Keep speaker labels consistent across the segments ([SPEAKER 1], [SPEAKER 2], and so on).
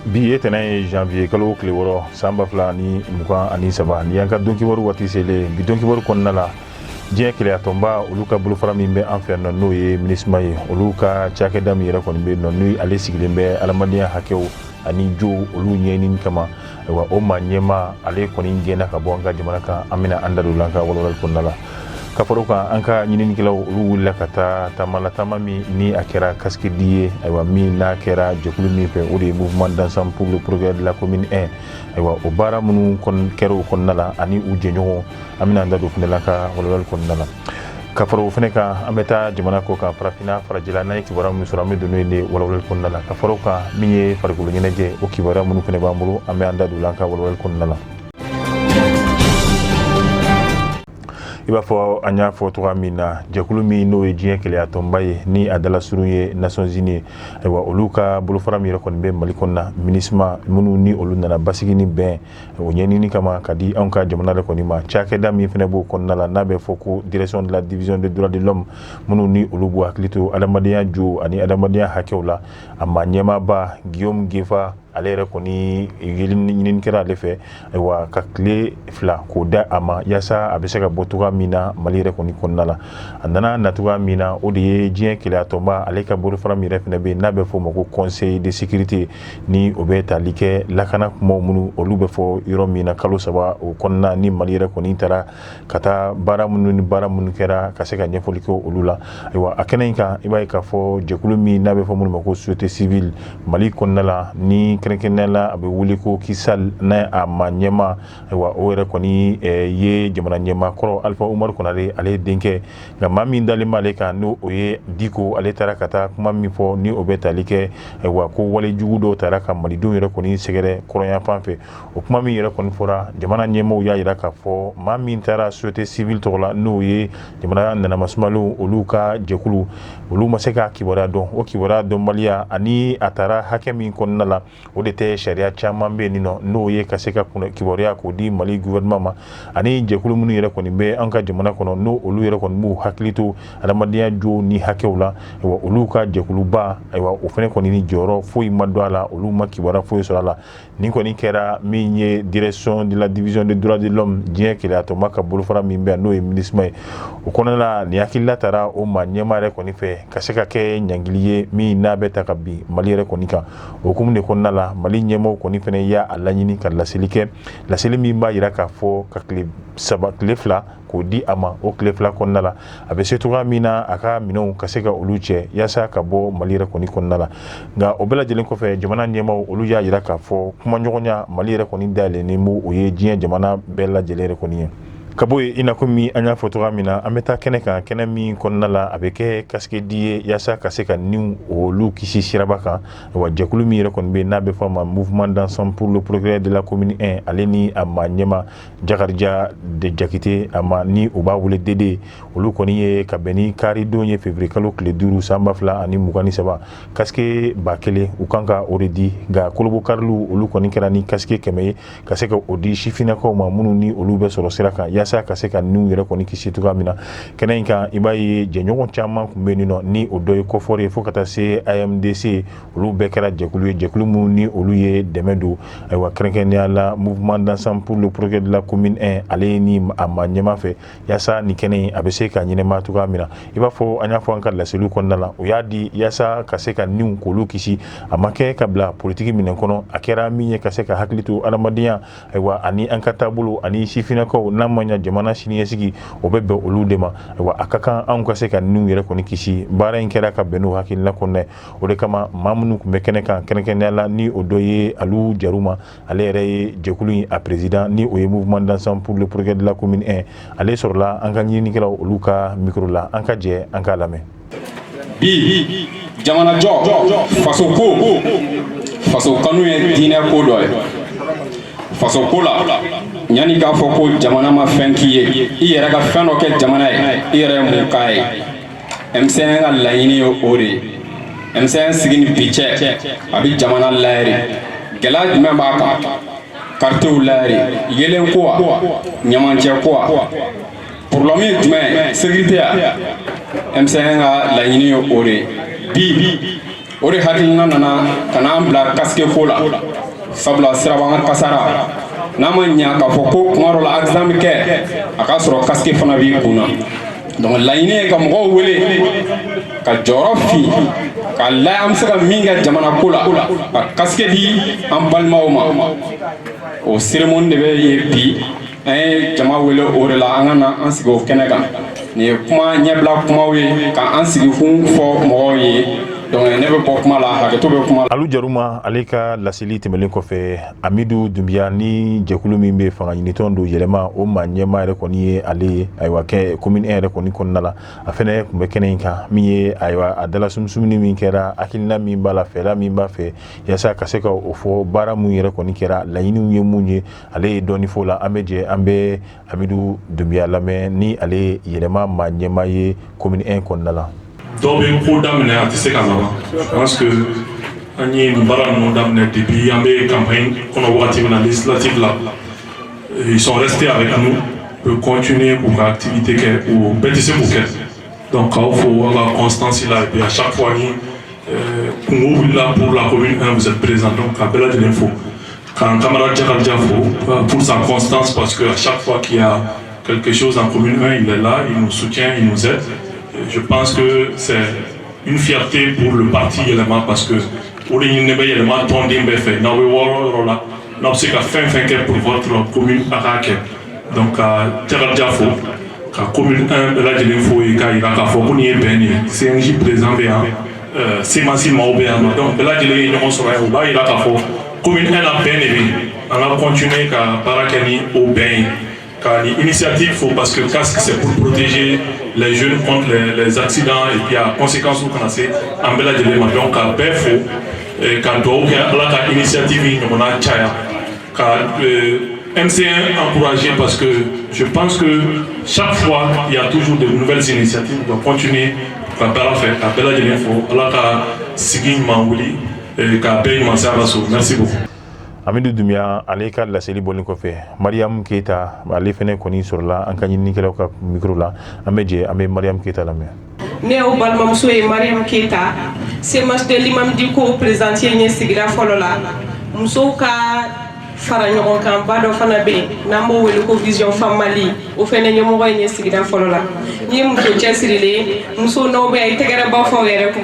[SPEAKER 1] Bi ye tɛnɛn ye, janvier kalo tile 6, san 2023. Ni y'an ka donkibaru waati selen, bi donkibaru kɔnɔna la, diɲɛ kelenyatɔnba olu ka bolofara min bɛ an fɛ nɔ, n'o ye MINUSMA ye, olu ka cakɛda min yɛrɛ kɔni bɛ yen nɔ, n'o ale sigilen bɛ adamadenya hakɛw ani jo olu ɲɛɲini kama, ayiwa, o maa ɲɛmaa ale kɔni gɛnna ka bɔ an ka jamana kan. An bɛna an da don an ka walawalali kɔnɔna la. Ka fara o kan, an ka ɲininikɛlaw olu wulila ka taa taama la, taama min ni a kɛra casque di ye, ayiwa, min n'a kɛra jɛkulu min fɛ, o de ye Mouvement d'ensemble pour le progrès de la commune 1. Ayiwa, o baara minnu kɛra o kɔnɔna la ani u jɛɲɔgɔn, an bɛna an da don fana la ka walawalali kɔnɔna la. Ka fara o fana kan, an bɛ taa jamana kɔ kan, farafinna, farajɛla, n'an ye kibaruya minnu sɔrɔ, an bɛ don n'o ye walawalali kɔnɔna la. Ka fara o kan, min ye farikolo ɲɛnajɛ, o kibaruya minnu fana b'an bolo, an bɛ an da don la an ka walawalali kɔnɔna la. I b'a fɔ an y'a fɔ cogoya min na, jɛkulu min n'o ye diɲɛ kelenyatɔnba ye, ni a dalasurun ye Nations Unies ye, ayiwa, olu ka bolofara min yɛrɛ kɔni bɛ Mali kɔnɔna, MINUSMA, minnu ni olu nana basigi ni bɛn o ɲɛɲini kama ka di anw ka jamana yɛrɛ kɔni ma, cakɛda min fana b'o kɔnɔna la, n'a bɛ fɔ ko Direction de la division des droits de l'homme, minnu ni olu b'u hakili to adamadenya jo ani adamadenya hakɛw la, a maa ɲɛmaaba Guillaume Ngefa, ale yɛrɛ kɔni ɲinini kɛra ale fɛ, ayiwa, ka tile 2 k'o da a ma yaasa a bɛ se ka bɔ cogoya min na Mali yɛrɛ kɔni kɔnɔna la. A nana na cogoya min na, o de ye diɲɛ kelenyatɔnba ale ka bolofara min yɛrɛ fana bɛ yen, n'a bɛ fɔ o ma ko Conseil de sécurité, ni o bɛ tali kɛ lakana kumaw minnu olu bɛ fɔ yɔrɔ min na, kalo 3 o kɔnɔna ni Mali yɛrɛ kɔni taara ka taa baara minnu ni baara minnu kɛra, ka se ka ɲɛfɔli kɛ olu la. Ayiwa, a kɛnɛ in kan, i b'a ye k'a fɔ jɛkulu min n'a bɛ fɔ minnu ma ko société civile Mali kɔnɔna la, ni kɛrɛnkɛrɛnnenya la a bɛ wele ko Kisal, n'a a maa ɲɛmaa, ayiwa, o yɛrɛ kɔni ye jamana ɲɛmaa kɔrɔ Alifa Umaru Konare ale denkɛ. Nka maa min dalen b'ale kan, n'o o ye Diko, ale taara ka taa kuma min fɔ, ni o bɛ tali kɛ, ayiwa, ko wale jugu dɔw taara ka malidenw yɛrɛ kɔni sɛgɛrɛ kɔrɔnyanfan fɛ, o kuma min yɛrɛ kɔni fɔra, jamana ɲɛmaaw y'a jira k'a fɔ maa min taara société civile tɔgɔ la, n'o ye jamana nanamasumalenw olu ka jɛkulu, olu ma se k'a kibaruya dɔn. O kibaruya dɔnbaliya ani a taara hakɛ min kɔnɔna la, o de tɛ sariya caman bɛ yen nɔ, n'o ye ka se ka kibaruya k'o di Mali gouvernement ma ani jɛkulu minnu yɛrɛ kɔni bɛ an ka jamana kɔnɔ, n'o olu yɛrɛ kɔni b'u hakili to adamadenya jo ni hakɛw la. Ayiwa, olu ka jɛkuluba, ayiwa, o fana kɔni ni jɔyɔrɔ foyi ma don a la, olu ma kibaruya foyi sɔrɔ a la. Nin kɔni kɛra min ye Direction de la division des droits de l'homme, diɲɛ kelenyatɔnba ka bolofara min bɛ yan, n'o ye MINUSMA ye, o kɔnɔna la, nin hakilila taara o maa ɲɛmaa yɛrɛ kɔni fɛ ka se ka kɛ ɲangili ye min n'a bɛ ta ka bin Mali yɛrɛ kɔni kan. O hukumu de kɔnɔna la, Mali ɲɛmaaw kɔni fana y'a laɲini ka laseli kɛ, laseli min b'a jira k'a fɔ ka tile 3, tile 2 k'o di a ma. O tile 2 kɔnɔna la, a bɛ se cogoya min na a ka minɛnw ka se ka olu cɛ yaasa ka bɔ Mali yɛrɛ kɔni kɔnɔna la. Nka o bɛɛ lajɛlen kɔfɛ, jamana ɲɛmaaw olu y'a jira k'a fɔ kumaɲɔgɔnya Mali yɛrɛ kɔni dayɛlɛnnen b'o, o ye diɲɛ jamana bɛɛ lajɛlen yɛrɛ kɔni ye. Ka bɔ yen, i n'a komi an y'a fɔ cogoya min na, an bɛ taa kɛnɛ kan, kɛnɛ min kɔnɔna la a bɛ kɛ casque di ye yaasa ka se ka niw olu kisi siraba kan. Wa jɛkulu min yɛrɛ kɔni bɛ yen, n'a bɛ fɔ a ma Mouvement d'ensemble pour le progrès de la commune 1, ale ni a maa ɲɛmaa Jakarija de Jakite a ma, ni u b'a wele Dede, olu kɔni ye ka bɛn ni karidon ye, février kalo tile 5, san 2023, casque 1000 u kan ka o de di. Nka kolobokariliw olu kɔni kɛra ni casque 100 ye ka se ka o di sifinnakaw ma, minnu ni olu bɛ sɔrɔ sira kan, yaasa ka se ka niw yɛrɛ kɔni kisi cogoya min na. Kɛnɛ in kan, i b'a ye jɛɲɔgɔn caman tun bɛ yen nɔ, ni o dɔ ye COFOR ye, fo ka taa se AMDC, olu bɛɛ kɛra jɛkulu ye, jɛkulu minnu ni olu ye dɛmɛ don, ayiwa, kɛrɛnkɛrɛnnenya la Mouvement d'ensemble pour le progrès de la commune 1, ale ni a maa ɲɛmaa fɛ, yaasa nin kɛnɛ in a bɛ se ka ɲɛnɛmaya cogoya min na. I b'a fɔ an y'a fɔ an ka laseliw kɔnɔna la, o y'a di yaasa ka se ka niw k'olu kisi. A ma kɛ ka bila politiki minɛn kɔnɔ, a kɛra min ye ka se ka hakili to adamadenya, ayiwa, ani an ka taabolo ani sifinnakaw, n'a ma ɲa jamana siniɲɛsigi o bɛ bɛn olu de ma. Ayiwa, a ka kan anw ka se ka niw yɛrɛ kɔni kisi. Baara in kɛra ka bɛn n'o hakilina kɔnɔna ye. O de kama maa minnu tun bɛ kɛnɛ kan, kɛrɛnkɛrɛnnenya la ni o dɔ ye Alu Jaruma, ale yɛrɛ ye jɛkulu in a président, ni o ye Mouvement d'ensemble pour le progrès de la commune 1, ale sɔrɔla an ka ɲininikɛlaw olu ka micro la. An ka jɛ an k'a lamɛn.
[SPEAKER 2] Bi jamanajɔ, faso ko, faso kanu ye diinɛ ko dɔ ye. Faso ko la, yanni k'a fɔ ko jamana ma fɛn k'i ye, i yɛrɛ ka fɛn dɔ kɛ jamana ye, i yɛrɛ ye mun k'a ye? M5 ka laɲini ye o de ye. M5 sigi ni bi cɛ, a bɛ jamana layɛri, gɛlɛya jumɛn b'a kan? Quartierw layɛri, yelen ko wa, ɲamancɛ ko wa, problème ye jumɛn ye? Sécurité ya. M5 ka laɲini ye o de ye. Bi O de hakilina nana ka n'an bila casque ko la, sabula sirabakan kasara n'a ma ɲa k'a fɔ ko kuma dɔ la accident bɛ kɛ, a k'a sɔrɔ casque fana b'i kun na. Donc laɲini ye ka mɔgɔw wele ka jɔyɔrɔ fin k'a lajɛ an bɛ se ka min kɛ jamana ko la, ka casque di an balimaw ma. O cérémonie de bɛ yen bi. An ye jama wele o de la, an ka na an sigi o kɛnɛ kan. Nin ye kuma ɲɛbila kumaw ye ka an sigikun fɔ mɔgɔw ye. Donc ne bɛ bɔ kuma la, hakɛto bɛ kuma la.
[SPEAKER 1] Alu Jaruma, ale ka laseli tɛmɛlen kɔfɛ, Amidu Dunbiya ni jɛkulu min bɛ fanga ɲinitɔn don Yɛlɛma, o maa ɲɛmaa yɛrɛ kɔni ye ale ye. Ayiwa, kɛ commune 1 yɛrɛ kɔni kɔnɔna la, a fɛnɛ tun bɛ kɛnɛ in kan. Min ye, ayiwa, a dala sumusumuni min kɛra, hakilina min b'a la, fɛɛrɛ min b'a fɛ yaasa ka se ka o fɔ, baara mun yɛrɛ kɔni kɛra, laɲiniw ye mun ye, ale ye dɔɔni fɔ o la. An bɛ jɛ an bɛ Amidu Dunbiya lamɛn, ni ale ye Yɛlɛma maa ɲɛmaa ye commune 1 kɔnɔna la.
[SPEAKER 3] Dɔw bɛ ko daminɛ, a tɛ se ka laban. Je pense que an ye nin baara ninnu daminɛ depuis an bɛ campagne kɔnɔ wagati min na, législative la, ils sont restés avec nous pour continuer k'u ka activité kɛ. O bɛɛ tɛ se k'o kɛ. Donc k'aw fo aw ka constance la. Et puis à chaque fois ni kungo wulila pour la commune 1, vous êtes présent. Donc ka bɛɛ lajɛlen fo, k'an camarade Diakardia fo pour sa constance, parce que à chaque fois qu'il y a quelque chose en commune 1, il est là, il nous soutient, il nous aide. Je pense que c'est une fierté pour le parti Yɛlɛma, parce que o de ɲininen bɛ Yɛlɛma tɔnden bɛɛ fɛ. N'aw bɛ wɔɔrɔ yɔrɔ la, n'aw bɛ se ka fɛn fɛn kɛ pour votre commune, a k'a kɛ. Donc ka Diakardia fo, ka commune 1 bɛɛ lajɛlen fo yen, k'a yira k'a fɔ ko nin ye bɛn de ye. CNJ président bɛ yan, CMAS maaw bɛ yan nɔ. Donc bɛɛ lajɛlen ye ɲɔgɔn sɔrɔ yan. O b'a yira k'a fɔ commune 1 na, bɛn de bɛ yen. An ka continuer ka baara kɛ ni o bɛn ye, ka nin initiative fo, parce que casque, c'est pour protéger les jeunes contre les accidents et puis a conséquences kana se an bɛɛ lajɛlen ma. Donc ka bɛɛ fo, ka dugawu kɛ Ala ka initiative in ɲɔgɔnna caya, ka MC1 encourager, parce que je pense que chaque fois il y a toujours de nouvelles initiatives. On doit continuer ka baara fɛ. Ka bɛɛ lajɛlen fo, Ala ka sigi ɲuman wuli ka bɛɛ ɲuman se a ka so. Merci beaucoup.
[SPEAKER 1] Amidu Dunbiya, ale ka laseli bɔlen kɔfɛ, Mariam Keyita, ale fɛnɛ kɔni sɔrɔla an ka ɲininikɛlaw ka micro la. An bɛ jɛ an bɛ Mariam Keyita lamɛn.
[SPEAKER 4] Ne y'aw balimamuso ye, Mariam Keyita, CMAS de l'imam Dicko présidente ye sigida fɔlɔ la. Musow ka fara ɲɔgɔn kan ba dɔ fana bɛ yen n'an b'o wele ko Vision Femme Mali, o fɛnɛ ɲɛmɔgɔ ye sigida fɔlɔ la. N'i ye muso cɛsirilen, muso n'aw bɛ yan, i tɛgɛrɛ ba fɔ aw yɛrɛ kun.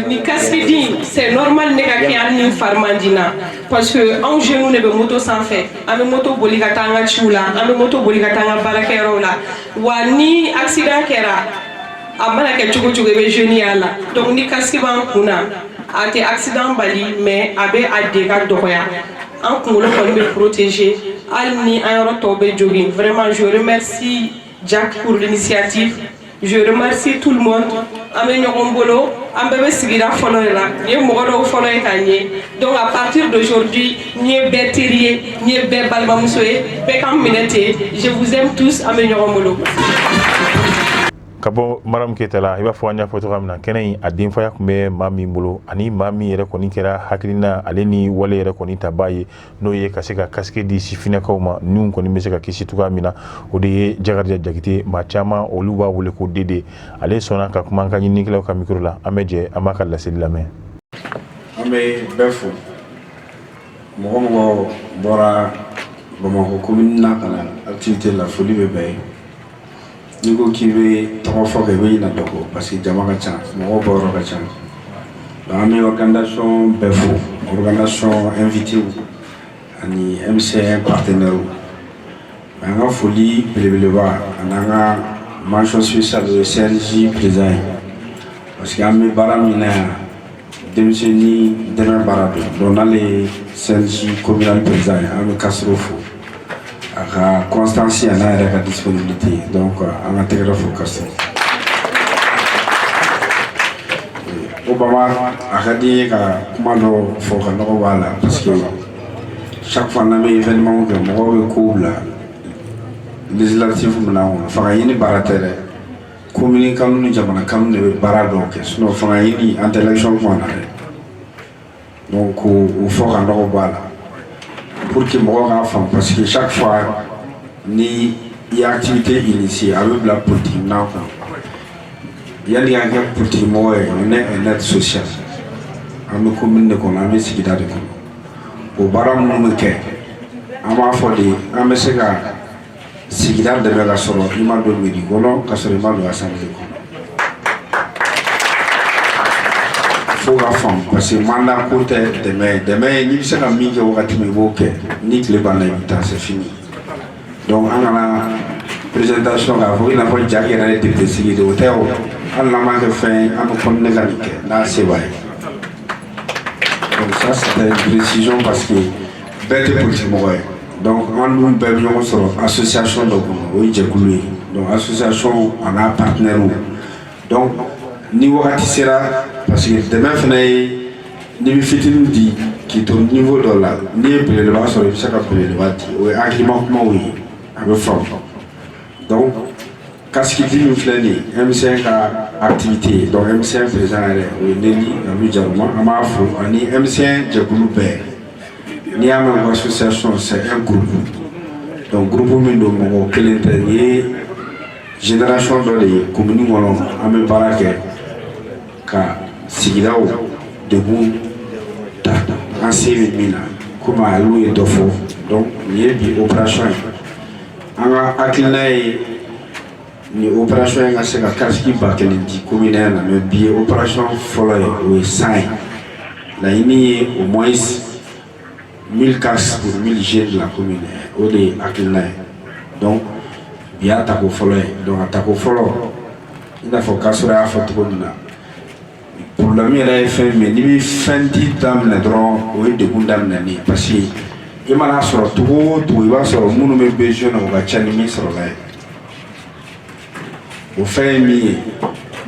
[SPEAKER 4] Ni casque di, c'est normal ne ka kɛ hali ni fari man di na, parce que anw jeunes de bɛ moto sanfɛ, an bɛ moto boli ka taa an ka ciw la, an bɛ moto boli ka taa an ka baarakɛyɔrɔw la. Wa ni accident kɛra, a mana kɛ cogo cogo, i bɛ jeune y'a la. Donc ni casque b'an kun na, a tɛ accident bali, mais a bɛ a dégâts dɔgɔya. An kunkolo kɔni bɛ protéger, hali ni an yɔrɔ tɔw bɛ jogin. Vraiment, je remercie Jack pour l'initiative, je remercie tout le monde. An bɛ ɲɔgɔn bolo, an bɛɛ bɛ sigida fɔlɔ de la. Nin ye mɔgɔ dɔw fɔlɔ ye k'an ye. Donc à partir d'aujourd'hui, n ye bɛɛ teri ye, n ye bɛɛ balimamuso ye, bɛɛ k'an minɛ ten. Je vous aime tous. An bɛ ɲɔgɔn bolo.
[SPEAKER 1] Ka bɔ Mariam Keyita la, i b'a fɔ an y'a fɔ cogoya min na, kɛnɛ in a denfaya tun bɛ maa min bolo, ani maa min yɛrɛ kɔni kɛra hakilina ale ni wale yɛrɛ kɔni taba ye, n'o ye ka se ka casque di sifinnakaw ma, n'u kɔni bɛ se ka kisi cogoya min na, o de ye Jakarija Jakite. Maa caman olu b'a wele ko Dede. Ale sɔnna ka kuma an ka ɲininikɛlaw ka micro la. An bɛ jɛ an b'a ka laseli lamɛn.
[SPEAKER 5] An bɛ bɛɛ fo, mɔgɔ mɔgɔ bɔra Bamakɔ commune na ka na activité la, foli bɛ bɛɛ ye. N'i ko k'i bɛ tɔgɔ fɔ kɛ, i bɛ ɲinɛ dɔ kɔ, parce que jama ka ca, mɔgɔw bɔyɔrɔ ka ca. Donc an bɛ organisation bɛɛ fo, organisation invité ani MC1 partenaires. An ka foli belebeleba ani an ka mention spéciale, o ye CNJ président ye, parce que an bɛ baara min na yan, denmisɛnnin dɛmɛ baara don. Donc n'ale ye CNJ communal président ye, an bɛ Castro fo a ka constance a n'a yɛrɛ ka disponibilité. Donc an ka tɛgɛrɛ fo Castro. Obama, a ka di n ye ka kuma dɔ fɔ ka nɔgɔ b'a la, parce que chaque fois n'an bɛ événement kɛ, mɔgɔw bɛ kow bila législative minɛn kɔnɔ. Fanga ɲini baara tɛ dɛ, commune kanu ni jamana kanu de bɛ baara dɔw kɛ, sinon fanga ɲini an tɛ élection kuma na dɛ. Donc k'o fɔ ka nɔgɔ bɔ a la pour que mɔgɔw k'a faamu, parce que chaque fois ni i ye activité initiée, a bɛ bila politique minɛn kɔnɔ. Yanni an kɛ politique mɔgɔ ye, on est un être social. An bɛ commune de kɔnɔ, an bɛ sigida de kɔnɔ. O baara minnu bɛ kɛ, an b'a fɔ de, an bɛ se ka sigida dɛmɛ ka sɔrɔ i ma don mairie kɔnɔ, ka sɔrɔ i ma don assemblée kɔnɔ. Fo ka faamu, parce que mandat ko tɛ dɛmɛ ye. Dɛmɛ ye n'i bɛ se ka min kɛ wagati min, i b'o kɛ. Ni tile banna, i bɛ taa, c'est fini. Donc an kana présentation k'a fɔ i n'a fɔ ja yɛrɛ ye député sigi de, o tɛ. O hali n'an m'a kɛ fɛn ye, an bɛ continuer ka nin kɛ n'a se b'a ye. Donc ça, c'était une précision, parce que bɛɛ tɛ politique mɔgɔ ye. Donc an dun bɛɛ bɛ ɲɔgɔn sɔrɔ association dɔ kɔnɔ, o ye jɛkulu ye. Donc association a n'a partenaire. Donc ni wagati sera, parce que dɛmɛ fana ye n'i bɛ fitinin di k'i to niveau dɔ la, n'i ye belebeleba sɔrɔ, i bɛ se ka belebeleba di. O ye hakilima kumaw ye, a bɛ faamu. Donc casque di min filɛ nin ye, M5 ka activité ye. Donc M5 président yɛrɛ, o ye Neli Alu Jaruma, an b'a fo, ani M5 jɛkulu bɛɛ. N'i y'a mɛn ko association, c'est un groupe. Donc groupe min don, mɔgɔ kelen tɛ. Nin ye génération dɔ de ye commune kɔnɔ, an bɛ baara kɛ ka sigidaw degun ta an se bɛ min na, komi olu ye dɔ fɔ. Donc nin ye bi opération ye. An ka hakilina ye nin opération in ka se ka casque 1000 di commune na, mais bi ye opération fɔlɔ ye, o ye 100 ye. Laɲini ye au moins 1000 casques pour 1000 jeunes de la commune, o de ye hakilina ye. Donc bi y'a tako fɔlɔ ye. Donc a tako fɔlɔ, i n'a fɔ Kasɔrɔ y'a fɔ cogo min na, problème yɛrɛ ye fɛn min ye, n'i bɛ fɛn di daminɛ dɔrɔn, o ye degun daminɛnen ye, parce que i mana sɔrɔ togo o togo, i b'a sɔrɔ minnu bɛ besoin na, o ka ca ni min sɔrɔla ye. O fɛn ye min ye,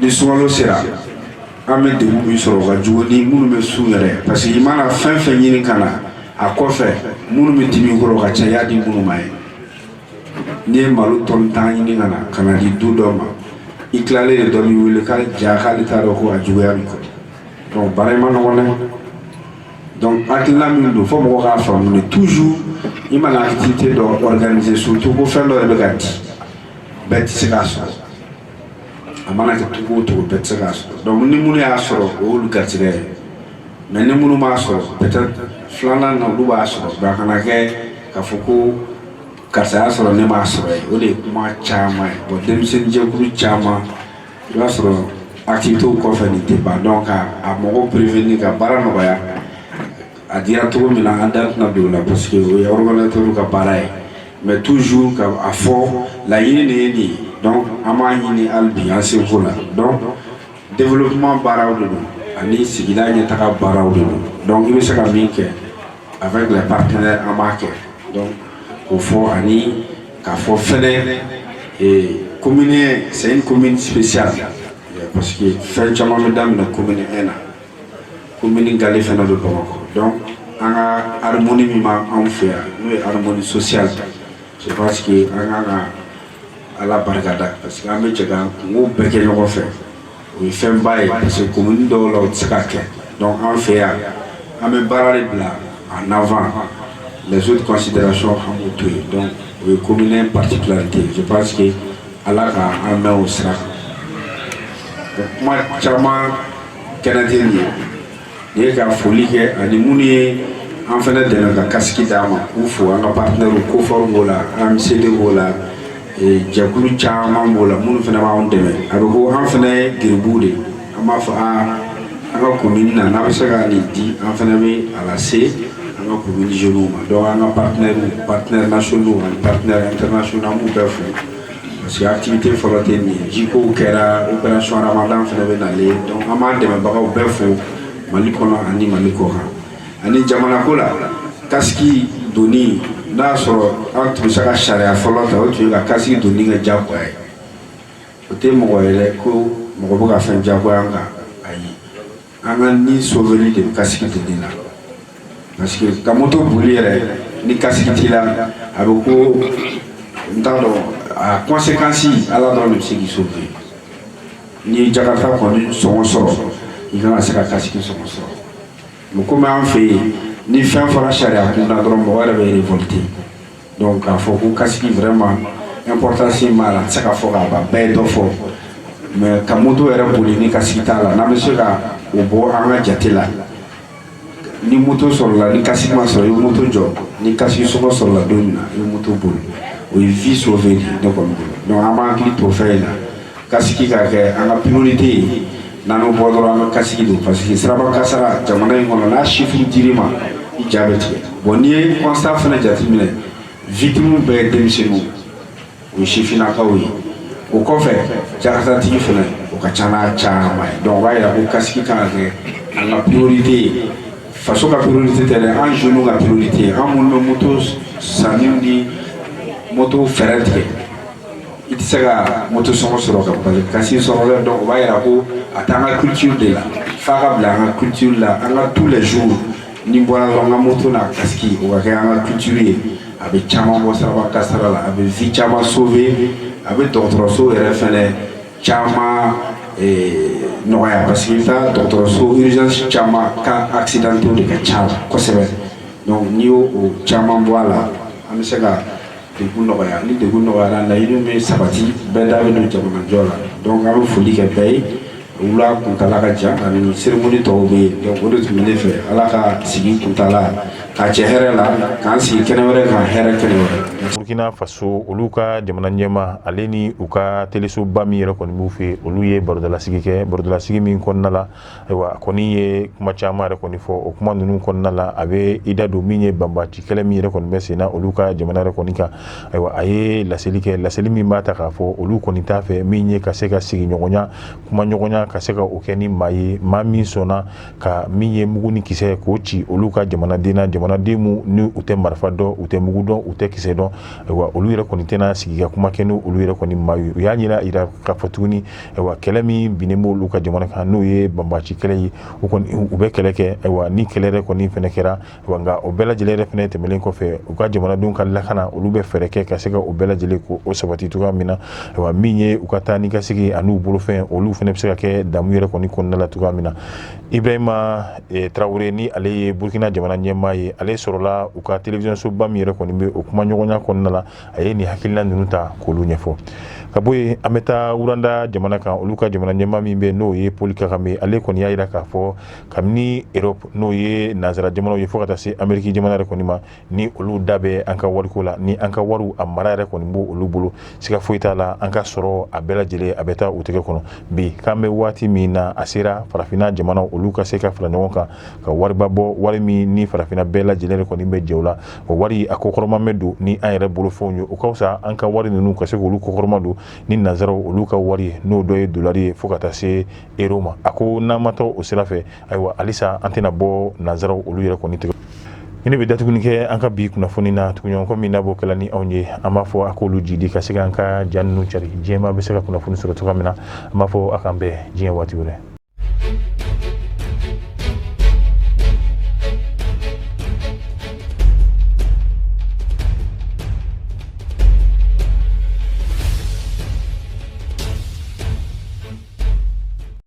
[SPEAKER 5] ni sunkalo sera, an bɛ degun min sɔrɔ, o ka jugu ni minnu bɛ sun yɛrɛ, parce que i mana fɛn fɛn ɲini ka na a kɔfɛ, minnu bɛ dimi kɔrɔ, o ka ca i y'a di minnu ma ye. N'i ye malo tɔni 10 ɲini ka na ka na di du dɔ ma, i tilalen de, dɔ b'i wele k'ale ja k'ale t'a dɔn ko a juguya b'i kɔrɔ. Donc baara in ma nɔgɔn dɛ. Donc hakilina min don, fo mɔgɔ k'a faamu de, toujours i mana activité dɔ organiser, surtout ko fɛn dɔ de bɛ ka di, bɛɛ tɛ se k'a sɔrɔ. A mana kɛ cogo o cogo, bɛɛ tɛ se k'a sɔrɔ. Donc ni minnu y'a sɔrɔ, o y'olu garijɛgɛ ye, mais ni minnu m'a sɔrɔ, peut-être filanan na olu b'a sɔrɔ. Mais a kana kɛ k'a fɔ ko karisa y'a sɔrɔ, ne m'a sɔrɔ ye. O de ye kuma caman ye. Bon, denmisɛnnin jɛkulu caman, i b'a sɔrɔ activité kɔfɛ nin tɛ ban. Donc ka a mɔgɔw prévenir ka baara nɔgɔya, a dira cogo min na, an da tɛna don o la, parce que o ye organisateur ka baara ye. Mais toujours ka a fɔ, laɲini de ye nin ye. Donc an b'a ɲini hali bi an seko la. Donc développement baaraw de don, ani sigida ɲɛtaga baaraw de don. Donc i bɛ se ka min kɛ avec les partenaires, an b'a kɛ. Donc k'o fɔ, ani k'a fɔ fɛnɛ, commune, c'est une commune spéciale, parce que fɛn caman bɛ daminɛ commune 1 na. Commune gale fɛnɛ bɛ Bamakɔ. Donc an ka harmonie min b'anw fɛ yan, n'o ye harmonie sociale, je pense que an kan ka Ala barikada, parce que an bɛ jɛ ka kungo bɛɛ kɛ ɲɔgɔn fɛ. O ye fɛnba ye, parce que commune dɔw la, o tɛ se ka kɛ. Donc an fɛ yan, an bɛ baara de bila en avant, les autres considérations, an b'o to yen. Donc o ye commune particularité. Je pense que Ala ka an mɛn o sira kan. Kuma caman kɛnɛ tɛ nin ye. Nin ye ka foli kɛ, ani minnu ye an fana dɛmɛ ka casque d'an ma, k'u fo. An ka partenaire, COFOR b'o la, AMCD b'o la, jɛkulu caman b'o la, minnu fana b'anw dɛmɛ. A bɛ ko an fana ye geribuw de, an b'a fɔ aa, an ka commune na, n'a bɛ se ka nin di, an fana bɛ a lase an ka commune jeunes ma. Donc an ka partenaires, partenaires nationaux ani partenaires internationaux, an b'u bɛɛ fo, parce que activité fɔlɔ tɛ nin ye. Jikow kɛra, opération Ramadan fana bɛ nalen. Donc an b'an dɛmɛbagaw bɛɛ fo, Mali kɔnɔ ani Mali kɔ kan. Ani jamana ko la, casque donni, n'a y'a sɔrɔ an tun bɛ se ka sariya fɔlɔ ta, o tun ye ka casque donni kɛ diyagoya ye. O tɛ mɔgɔ ye dɛ, ko mɔgɔ bɛ ka fɛn diyagoya an kan, ayi. An ka ni sauveli de bɛ casque donni na, parce que ka moto boli yɛrɛ ni casque t'i la, a bɛ ko n t'a dɔn a conséquence, Ala dɔrɔn de bɛ se k'i sauver. N'i ye Jakarta kɔni sɔngɔ sɔrɔ, i kan ka se ka casque sɔngɔ sɔrɔ. Mais komi an fɛ yen, ni fɛn fɔra sariya kunda dɔrɔn, mɔgɔ yɛrɛ bɛ révolter. Donc k'a fɔ ko casque vraiment importance b'a la, a tɛ se ka fɔ k'a ban. Bɛɛ ye dɔ fɔ. Mais ka moto yɛrɛ boli ni casque t'a la, n'an bɛ se ka o bɔ an ka jate la, ni moto sɔrɔla ni casque ma sɔrɔ, i bɛ moto jɔ. Ni casque sɔngɔ sɔrɔla don min na, i bɛ moto boli. O ye vie sauvée de ye ne kɔni bolo. Donc an b'an hakili to fɛn in na, casque ka kɛ an ka priorité ye. N'an bɛ bɔ dɔrɔn, an ka casque don, parce que siraba kasara jamana in kɔnɔ, n'a chiffre dir'i ma, i ja bɛ tigɛ. Bon, n'i ye constat fana jateminɛ, victime bɛɛ ye denmisɛnninw, o ye sifinnakaw ye. O kɔfɛ, jakatatigi fana, o ka ca n'a caman ye. Donc o b'a yira ko casque kan ka kɛ an ka priorité ye. Faso ka priorité tɛ dɛ, an jeunes ka priorité ye. An minnu bɛ moto sanniw ni moto fɛɛrɛ tigɛ, i tɛ se ka moto sɔngɔ sɔrɔ ka bali casque sɔrɔ dɛ. Donc o b'a yira ko a t'an ka culture de la, f'a ka bila an ka culture la. An ka tous les jours, ni bɔra dɔrɔn, an ka moto n'a casque, o ka kɛ an ka culture ye. A bɛ caman bɔ siraba kasara la, a bɛ vie caman sauver, a bɛ dɔgɔtɔrɔso yɛrɛ fɛnɛ caman nɔgɔya, parce que i bɛ taa dɔgɔtɔrɔso, urgence caman ka accidenté de ka ca la kosɛbɛ. Donc n'i y'o o caman bɔ a la, an bɛ se ka degun nɔgɔya. Ni degun nɔgɔyara, laɲiniw bɛ sabati, bɛɛ da bɛ don jamanajɔ la. Donc an bɛ foli kɛ bɛɛ ye. Wula kuntala ka jan ani cérémonie tɔw bɛ yen. Donc o de tun bɛ ne fɛ. Ala ka sigi kuntala k'a cɛ hɛrɛ la, k'an sigi kɛnɛ wɛrɛ kan, hɛrɛ kɛnɛ wɛrɛ.
[SPEAKER 1] Burkina Faso, olu ka jamana ɲɛma, ale ni u ka telesoba min yɛrɛ kɔni b'u fɛ, olu ye barodalasigi kɛ. Barodalasigi min kɔnɔna la, ayiwa, a kɔni ye kuma caman yɛrɛ kɔni fɔ. O kuma ninnu kɔnɔna la, a bɛ i da don min ye banbaanci kɛlɛ min yɛrɛ kɔni bɛ sen na olu ka jamana yɛrɛ kɔni kan. Ayiwa, a ye laseli kɛ, laseli min b'a ta k'a fɔ olu kɔni t'a fɛ min ye ka se ka sigiɲɔgɔnya, kumaɲɔgɔnya ka se ka o kɛ ni maa ye, maa min sɔnna ka min ye mugu ni kisɛ k'o ci olu ka jamanaden na, jamanaden mu ni u tɛ marifa dɔn, u tɛ mugu dɔn, u tɛ kisɛ dɔn. Ayiwa, olu yɛrɛ kɔni tɛna sigi ka kuma kɛ ni olu yɛrɛ kɔni maa ye. U y'a yira k'a fɔ tuguni, ayiwa, kɛlɛ min binnen b'olu ka jamana kan, n'o ye banbaanci kɛlɛ ye, u kɔni u bɛ kɛlɛ kɛ. Ayiwa, ni kɛlɛ yɛrɛ kɔni fɛnɛ kɛra, ayiwa, nka o bɛɛ lajɛlen yɛrɛ fɛnɛ tɛmɛnen kɔfɛ, u ka jamanadenw ka lakana, olu bɛ fɛɛrɛ kɛ ka se ka o bɛɛ lajɛlen ko o sabati cogoya min na. Ayiwa, min ye u ka taa ni ka segin ani u bolofɛn, olu fɛnɛ bɛ se ka kɛ damu yɛrɛ kɔni kɔnɔna la cogoya min na. Ibrahima Tarawele, ni ale ye Burkina jamana ɲɛmaa ye, ale sɔrɔla u ka télévision soba min yɛrɛ kɔni bɛ o kumaɲɔgɔnya kɔnɔna la, a ye nin hakilina ninnu ta k'olu ɲɛfɔ. Ka bɔ yen, an bɛ taa Rwanda jamana kan. Olu ka jamana ɲɛmaa min bɛ, n'o ye Paul Kagame, ale kɔni y'a jira k'a fɔ kabini Europe, n'o ye nansara jamanaw ye, fo ka taa se Amérique jamana yɛrɛ kɔni ma, ni olu da bɛ an ka wariko la, ni an ka wariw a mara yɛrɛ kɔni b'o olu bolo, siga foyi t'a la, an ka sɔrɔ a bɛɛ lajɛlen a bɛ taa u tɛgɛ kɔnɔ. Bi k'an bɛ waati min na, a sera farafinna jamanaw olu ka se ka fara ɲɔgɔn kan ka wariba bɔ, wari min ni farafinna bɛɛ lajɛlen yɛrɛ kɔni bɛ jɛ o la. O wari a kɔkɔrɔma bɛ don ni an yɛrɛ bolofɛnw ye. O ka fisa an ka wari ninnu ka se k'olu kɔkɔrɔma don ni nansaraw olu ka wari ye, n'o dɔ ye dolari ye, fo ka taa se euro ma. A ko n'an ma taa o sira fɛ, ayiwa, halisa an tɛna bɔ nansaraw olu yɛrɛ kɔni tigɛ. Ni ne bɛ datuguni kɛ an ka bi kunnafoni na, tuguɲɔgɔn min n'a b'o kɛla ni anw ye, an b'a fɔ a k'olu jidi ka se k'an ka ja ninnu cari, diɲɛmaa bɛ se ka kunnafoni sɔrɔ cogoya min na. An b'a fɔ a k'an bɛn diɲɛ waati wɛrɛ.